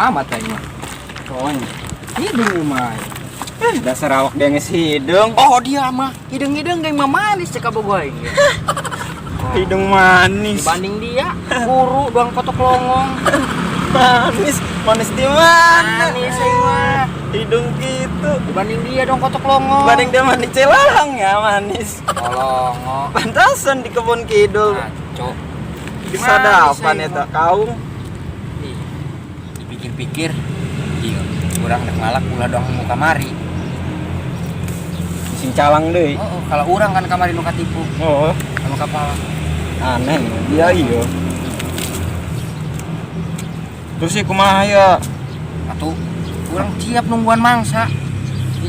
Amat aing mah. Soalnya. Hidung mah. Eh, dasar awak dia ngisi hidung. Oh, dia mah hidung-hidung geng mah manis cek kabogoh aing. Hidung manis. Dibanding dia, guru doang kotok longong. Manis, manis di mana? Manis aing mah. Hidung gitu. Dibanding dia dong kotok longong. Dibanding dia manis celang ya manis. Tolongo. Pantasan di kebun kidul. Ngaco. Bisa Manis dapan aing eta mah. kaung. Ih, dipikir-pikir, iya, urang rek malak ulah doang nu kamari. Sing calang deui. Oh, oh, kalau urang kan kamari nu katipu, Oh, anu kapal. aneh dia iya. Terus sih kumaha ya? Atuh urang siap nungguan mangsa.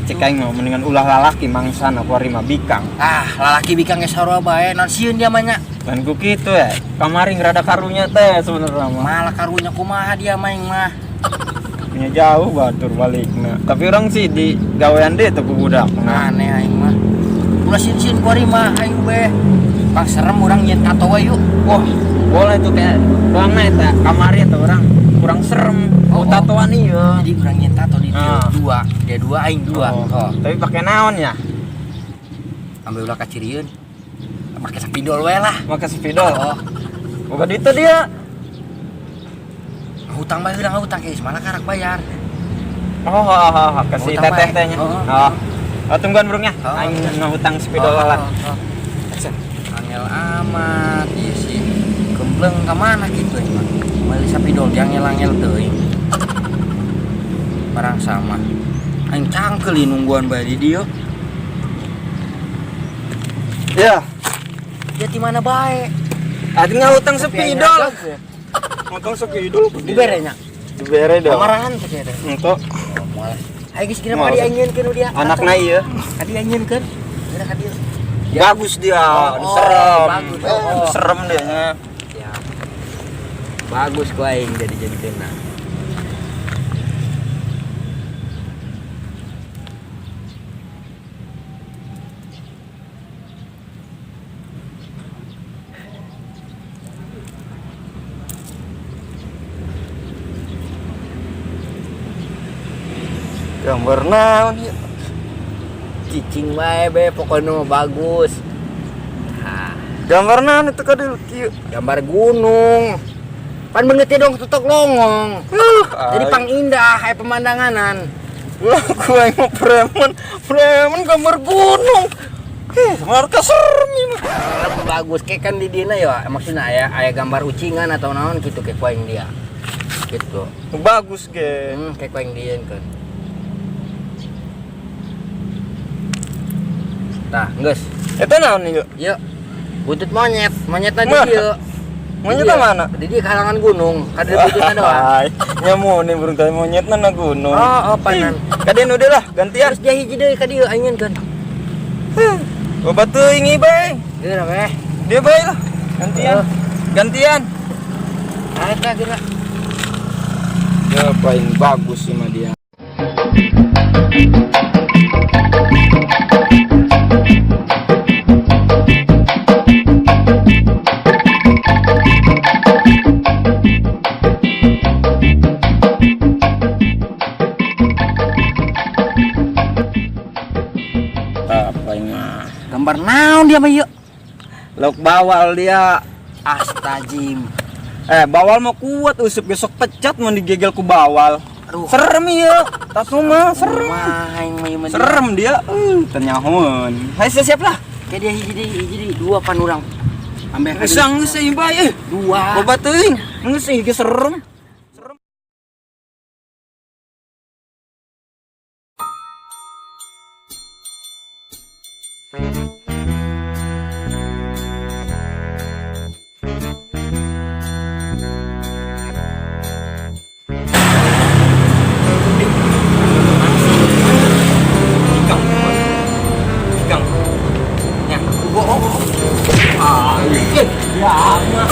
Cek aing mah mendingan ulah lalaki mangsana kuari mah bikang. Ah, lalaki bikang ge sarua bae, non sieun dia mah nya. Dan ku kitu ya. Kamari rada karunya teh sebenarnya mah. Malah karunya kumaha dia mah aing mah. Punya jauh batur balikna. Tapi orang sih di gawean deh tuh ku budak. Nah, Aneh aing mah. Ulah sieun-sieun kuari mah aing be. Pang serem urang nyeun tato we yuk. Wah, boleh tuh kayak doangna eta kamari eta orang kurang serem. Oh, Oh, tatoan iya. Jadi urang nyeun tato di dia Ah. dua, dia dua aing dua. Oh. Oh. Tapi pakai naon ya? Ambil ulah kacirieun. Make spidol we lah. Pakai spidol. Oh, Boga duit teh dia. hutang bae urang hutang geus malah karak bayar. Oh, oh, oh, oh. Kasih Hutang teteh bae. tehnya. Oh, oh. Oh. Oh, tungguan burungnya. Oh, Aing iya. ngehutang spidol Oh, lah. oh, oh. Angel amat ieu sih. Gembleng ka mana kitu aing mah. Meuli sapidol di angel-angel teuing. Barang sama. Aing cangkeul ieu nungguan bae di dieu. Ya, Dia di mana bae? adi ngahutang Tapi aing spidol. rajag ya. Ngutang spidol. Dibere nya. Dibere dong. Kamarahan teh teh. Untuk Oh, moal. Ayo geus kira Moal. ka dia nyieunkeun dia. anakna ieu. Ka dia nyieunkeun. Geura ka dieu. Bagus dia, Oh, oh, serem. bagus. Oh, oh. Serem dia nya. Ya. Bagus ku aing jadi jadi kena. Gambar naon ieu? Cicing bae be pokoknya mah bagus. Nah, Gambar naon itu kadil kieu. gambar gunung. Pan beungeut dong tutok longong. Jadi pang indah aya pemandanganan. Wah, gua yang mau preman, preman gambar gunung. Eh, marka serem ini. Bagus kayak kan di dina ya maksudnya aya aya gambar ucingan atau naon gitu kayak ku aing dia. Gitu. Bagus ge. Kayak ku aing dieun kan. Tah, geus. Itu naon ieu? Yuk. Buntut monyet, monyetna di Mah. dieu. Monyetna mana? Di dieu kalangan gunung, kada buntutna doang. Hai, nyamu nih burung tadi monyetna na gunung. Oh, oh panan. Kaden udah lah, gantian. Terus dia hiji deui ka dieu aing kan. Loba teuing ieu bae. Geura weh. Dia bae lah. Gantian. Oh. Gantian. Ah, eta geura. Ya paling bagus sih mah dia. Apa ini mah? Gambar naon dia mah ieu? Lauk bawal dia. Astajim. Eh, bawal mah kuat usep besok pecat mau digegel ku bawal. Aduh. Serem iya. Tas mah serem. Mah aing mah ieu mah dia. Serem dia. Ternyahun. Hai siap lah. Kayak dia hiji deui, hiji deui, dua pan urang. Ambil ka Geus geus ieu bae. Eh, dua. Loba teuing. Geus ieu ge serem. Serem. Ikang. Ikang. Ya. Oh, oh, oh. Ah, iya. Ya, mah.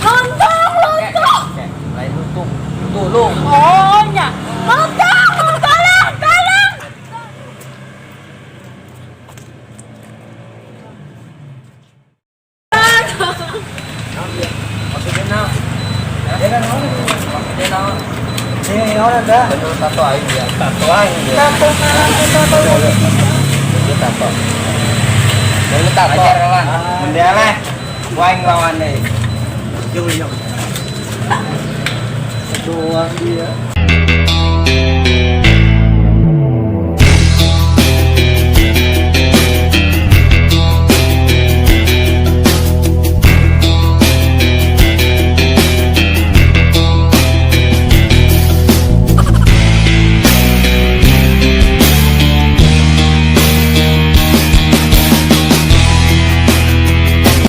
Lontong, lontong. Lain lutung. Tulung. Oh, nya. Lontong, tolong, tolong. Maksudnya naon? Ya kan naon? Maksudnya naon? Ini naon eta? Bener tato aing dia. Tato aing dia. Tato tato tato. Dia tato. Dulu tato. Ajar lah. Mendeleh. Waing lawan deh. Jung jung. Doang dia.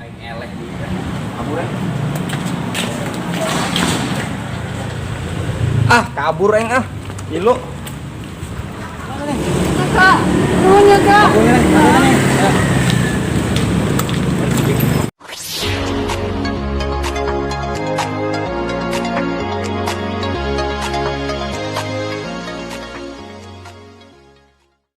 Aing eleh dia. Kabur eh. Ah, kabur aing ah. Ilu. Kak, nuhun ya, Kak.